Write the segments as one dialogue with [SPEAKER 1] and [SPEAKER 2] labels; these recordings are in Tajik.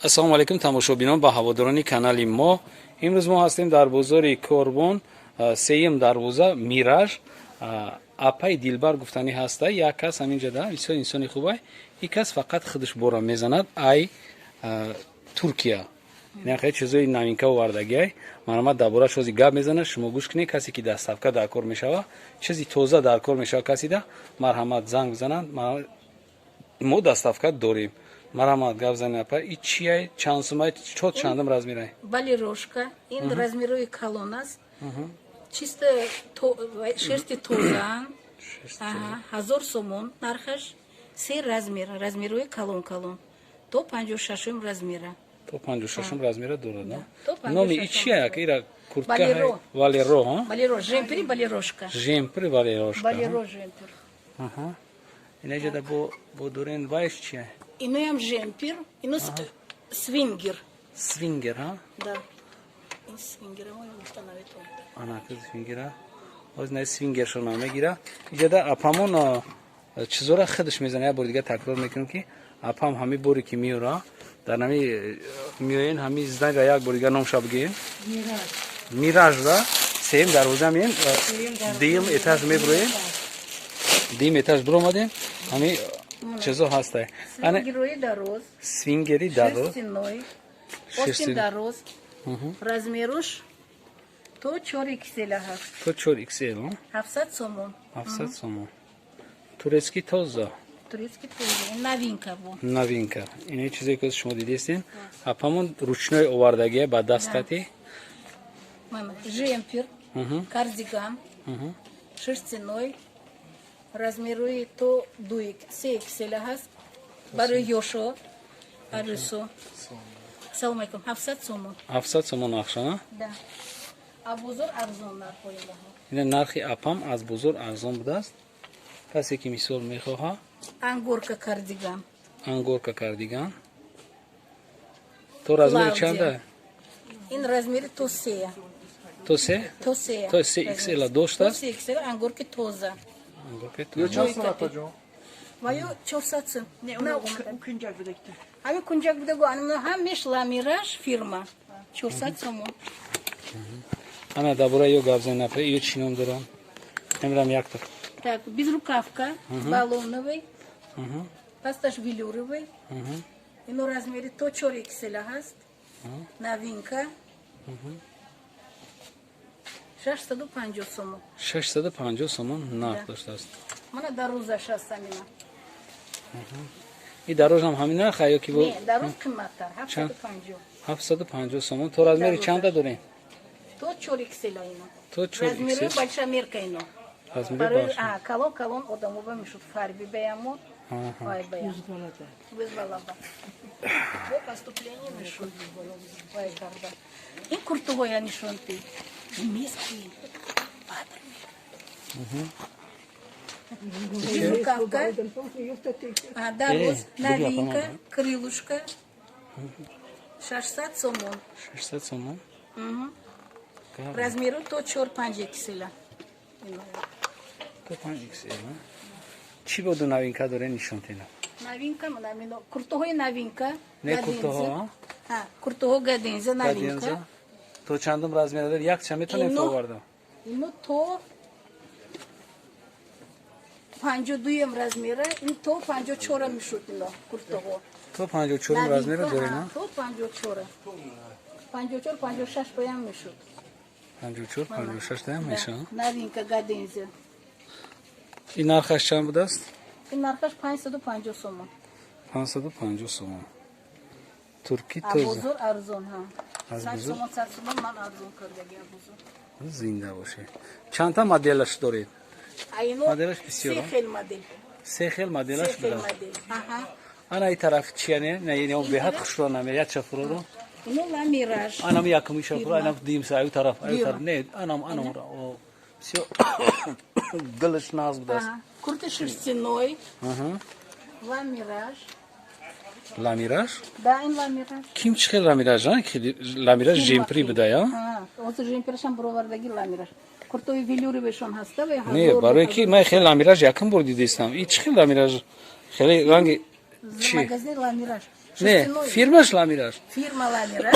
[SPEAKER 1] Ассалому алайкум, тамошобинон ба ҳаводорони канали мо. Имрӯз мо ҳастем дар бозори Корвон, сеюм дарвоза, Мираж. Апаи Дилбар гуфтанӣ ҳаста, як кас ҳаминҷа да бисёр инсони хубай. И кас фақат худаш бора мезанад ай Туркия. Хеле чизои новинка овардагиай. Марҳамат, дар борааш ҳози гап мезанад, шумо гӯш кунед. Касе ки доставка дар кор мешава, чизи тоза дар кор мешава, касида марҳамат, занг бизананд, мо доставка дорем. Марҳамат, гап занед, апа. И чияй, чанд сумай, чот, чандум размерай?
[SPEAKER 2] Валерошка, ин размерои калон аст, чисто шерсти тозаан, 1000 сомон нархаш. Се размер, размерои калон калон, то 56-ум размера.
[SPEAKER 1] То 56-ум размера дорад. Номи и чия ира куртка? Валеро.
[SPEAKER 2] Валеро жемпери, валерошка.
[SPEAKER 1] Жемпери, валерошка.
[SPEAKER 2] Валеро жемпер.
[SPEAKER 1] Инаҷада бо дорен, вайш чия?
[SPEAKER 2] Иноям жемпер, ино свингер.
[SPEAKER 1] Свингер, ҳа?
[SPEAKER 2] Да, ин свингер гуфта наметавонам.
[SPEAKER 1] Анака свингера ҳоз на свингершо намегира. Иҷада апамон чизора худаш мезана. Як бори дига такрор мекунем, ки апам ҳами боре ки меёра, дар ҳами меоен, ҳами зданира як бори дига номша бигӯем. Мираж да сеюм дарвоза меем, дуюм этаж мебуроем. Дуюм этаж биромадем, ҳами чизо ҳастай.
[SPEAKER 2] Свингерои дароз.
[SPEAKER 1] Свингери дароз.
[SPEAKER 2] Остин дароз, размеруш то чор XL ҳаст.
[SPEAKER 1] То чор XL.
[SPEAKER 2] 700 сомон.
[SPEAKER 1] 700 сомон, турецкий тоза.
[SPEAKER 2] Турецкий тоза, новинка бу.
[SPEAKER 1] Новинка. Ин чизе ки шумо дидестен, апамон ручной овардагия, ба дастқати.
[SPEAKER 2] Жемпер, кардиган шерстяной, размерои то ду се XL ҳаст, барои ёшо, арӯсо. Салом алейкум, 700 сомон.
[SPEAKER 1] 700 сомон нархшана?
[SPEAKER 2] Да, а бозор арзон нархҳои моҳо.
[SPEAKER 1] Ина нархи апам аз бозор арзон будааст. Касе ки мисол мехоҳа.
[SPEAKER 2] Ангорка кардиган.
[SPEAKER 1] Ангорка кардиган то размери
[SPEAKER 2] Клаудия.
[SPEAKER 1] Чанда?
[SPEAKER 2] Ин размери то сея.
[SPEAKER 1] То се?
[SPEAKER 2] То сея.
[SPEAKER 1] То се XL доштааст?
[SPEAKER 2] То се XL, ангорки тоза.
[SPEAKER 1] Ангорки
[SPEAKER 3] Ё
[SPEAKER 1] тоза.
[SPEAKER 3] чанд сум, апаҷон?
[SPEAKER 2] Ва ё 400 сум.
[SPEAKER 4] Не, у кунҷак будагита.
[SPEAKER 2] Ҳами кунҷак будаго, ана ҳамеш Ламираж фирма. 400 сомон.
[SPEAKER 1] Ана дар бораи ё гап зани, напа. Ё чӣ ном дорам, намедонам, якта.
[SPEAKER 2] Так, безрукавка, баллоновый, пасташ велюровый. Ино размери то 4 XL ҳаст. Новинка. 650 сомон.
[SPEAKER 1] 650 сомон нарх доштааст.
[SPEAKER 2] Мана дарозаш ҳаст ҳамина.
[SPEAKER 1] И дарозам ҳамин нарха ё ки бо?
[SPEAKER 2] Не, дароз қимматтар, 750.
[SPEAKER 1] 750 сомон. То размери чанда дорем?
[SPEAKER 2] То 4 XL ино.
[SPEAKER 1] То 4
[SPEAKER 2] Размери
[SPEAKER 1] XL.
[SPEAKER 2] Большая мерка ино.
[SPEAKER 1] Размери
[SPEAKER 2] Барои
[SPEAKER 1] баша.
[SPEAKER 2] а, калон калон одамо ба мешуд, фарби баямо. Вай баям. Вызвала ба. Бо поступление мешуд. Вай карда. Ин куртуҳоя нишон ти. Немецкий. Бадр. Безрукавка. А, дароз, новинка, крылышко. 600 сомон.
[SPEAKER 1] 600 сомон.
[SPEAKER 2] Размеру то 4-5 XL.
[SPEAKER 1] То 5 XL. Чӣ боду новинка доре, нишон тена.
[SPEAKER 2] Новинка, мана куртуҳои новинка.
[SPEAKER 1] Не,
[SPEAKER 2] Гаденза.
[SPEAKER 1] куртуҳо?
[SPEAKER 2] Ҳа, куртуҳо гаденза, новинка.
[SPEAKER 1] Гаденза. То чандум размер дор? Як ча метавонем оварда?
[SPEAKER 2] Ино то 52-ем размера, ин то 54 мешуд ино куртуҳо.
[SPEAKER 1] То 54 размера
[SPEAKER 2] Новинка,
[SPEAKER 1] дорем,
[SPEAKER 2] ҳа,
[SPEAKER 1] а?
[SPEAKER 2] То 54. 54, 56 баям мешуд.
[SPEAKER 1] 54, 56 таям меша.
[SPEAKER 2] Новинка гаденза.
[SPEAKER 1] Ин нархаш чанд будааст?
[SPEAKER 2] Ин нархаш 550 сомон.
[SPEAKER 1] 550 сомон. Турки
[SPEAKER 2] А
[SPEAKER 1] тоза.
[SPEAKER 2] бозор арзон, ҳа.
[SPEAKER 1] Аз
[SPEAKER 2] 100
[SPEAKER 1] бозор?
[SPEAKER 2] сомон, 100 сомон ман арзон кардаги а бозор.
[SPEAKER 1] Зинда боше. Чандта моделаш доред?
[SPEAKER 2] А ино
[SPEAKER 1] Моделаш бисёр,
[SPEAKER 2] се
[SPEAKER 1] а?
[SPEAKER 2] хел модель.
[SPEAKER 1] Се хел моделаш
[SPEAKER 2] Се хел
[SPEAKER 1] будааст.
[SPEAKER 2] модель. Аҳа.
[SPEAKER 1] Ана и тараф чия? Не, не, беҳад хушро намер, як чафуроро.
[SPEAKER 2] Ино Ламираж.
[SPEAKER 1] Анам якуми шафуро, анам димса, аю тараф, аю
[SPEAKER 2] Дюма.
[SPEAKER 1] тараф. Не, анам, анам, о, всё. Гилиш нағз будааст.
[SPEAKER 2] Ага. Курта шерстяной. Ламираж.
[SPEAKER 1] Ламираж?
[SPEAKER 2] Да, ин Ламираж.
[SPEAKER 1] Ким чӣ хел Ламираж, а? Хели Ламираж жемпри буда, я?
[SPEAKER 2] Ҳозир жемперашам буровардаги Ламираж. Куртои велюровешон ҳаста ва
[SPEAKER 1] Не, барои ки ман хеле Ламираж якум бор дидистам. И чӣ хел Ламираж? Хеле ранги чӣ?
[SPEAKER 2] Магазин Ламираж.
[SPEAKER 1] Не,
[SPEAKER 2] Шерстяной.
[SPEAKER 1] Фирмаш Ламираж.
[SPEAKER 2] Фирма Ламираж.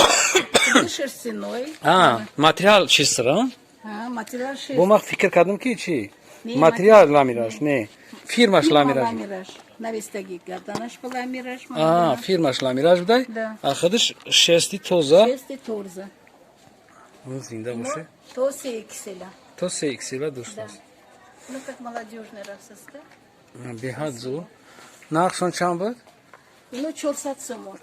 [SPEAKER 2] Худи шерстяной.
[SPEAKER 1] А, материал чистра.
[SPEAKER 2] А, материал шерсть.
[SPEAKER 1] Бо ман фикр кардам, ки чи?
[SPEAKER 2] Не,
[SPEAKER 1] Материал Ламираж, не. Фирмаш
[SPEAKER 2] Фирма
[SPEAKER 1] Ламираж.
[SPEAKER 2] Ламираж. Навистаги гарданаш ба Ламираж.
[SPEAKER 1] А, фирмаш Ламираж будай.
[SPEAKER 2] Да.
[SPEAKER 1] А худиш шерсти тоза.
[SPEAKER 2] Шерсти тоза.
[SPEAKER 1] Зинда боше.
[SPEAKER 2] То се икселя.
[SPEAKER 1] То се иксела дӯст
[SPEAKER 2] Да.
[SPEAKER 1] аст.
[SPEAKER 2] Ну, как молодежный рафсаста.
[SPEAKER 1] Беҳад зур. Нархшон чанд буд?
[SPEAKER 2] Ино 400 сомон.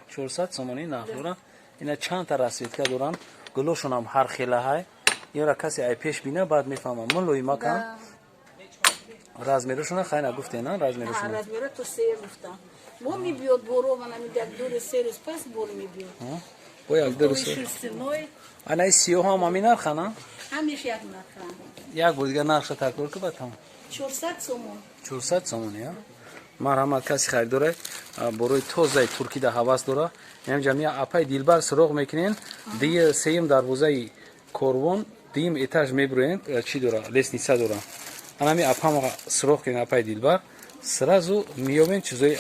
[SPEAKER 1] 400 сомонӣ нарх доранд. Ина чандта расцветка доранд. Гулошонам ҳар хелаҳай. Инра касе ай пеш бина, баъд мефаҳмам. Мулоима кан.
[SPEAKER 2] Да.
[SPEAKER 1] Размерашона хай нагуфте, на
[SPEAKER 2] А,
[SPEAKER 1] размерашона.
[SPEAKER 2] Размера то се гуфтам. Бо мебиёд боро, мана ми як дури се рӯз пас бор мебиёд.
[SPEAKER 1] Бо як
[SPEAKER 2] Тои
[SPEAKER 1] ду рӯз.
[SPEAKER 2] шерстяной.
[SPEAKER 1] Анаи сиёҳ ҳам ҳамин нарха, на?
[SPEAKER 2] Ҳамеш як нарха.
[SPEAKER 1] Як бор дигар нархша такрор ку, ба тамом.
[SPEAKER 2] 400 сомон.
[SPEAKER 1] 400 сомонӣ, а? Марҳамат, каси харидора, борои тозаи туркида ҳавас дора. Инам ҷамъия апай Дилбар суроғ мекунен. Дии сеюм дарвозаи Корвон, дуюм этаж мебуроен, чӣ дора? Лестница дора. Анами апама суроғ кунен, апай Дилбар. Сразу меёбен, чизои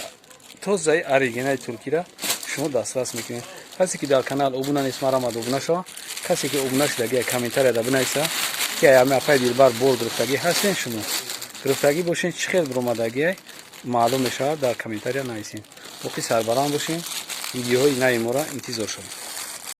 [SPEAKER 1] тозаи оригинали туркира шумо дастрас мекунед. Касе ки дар канал обуна нест, марҳамат, обуна шава. Касе ки обуна шудагӣ, комментарияда бинависа, ки ами апай Дилбар бор гирифтагӣ ҳастен. Шумо гирифтагӣ бошен, чӣ хел биромадагӣ маълум мешавад, дар комментария нависем. Боқӣ сарбаланд бошем, видеоҳои нави моро интизор шавед.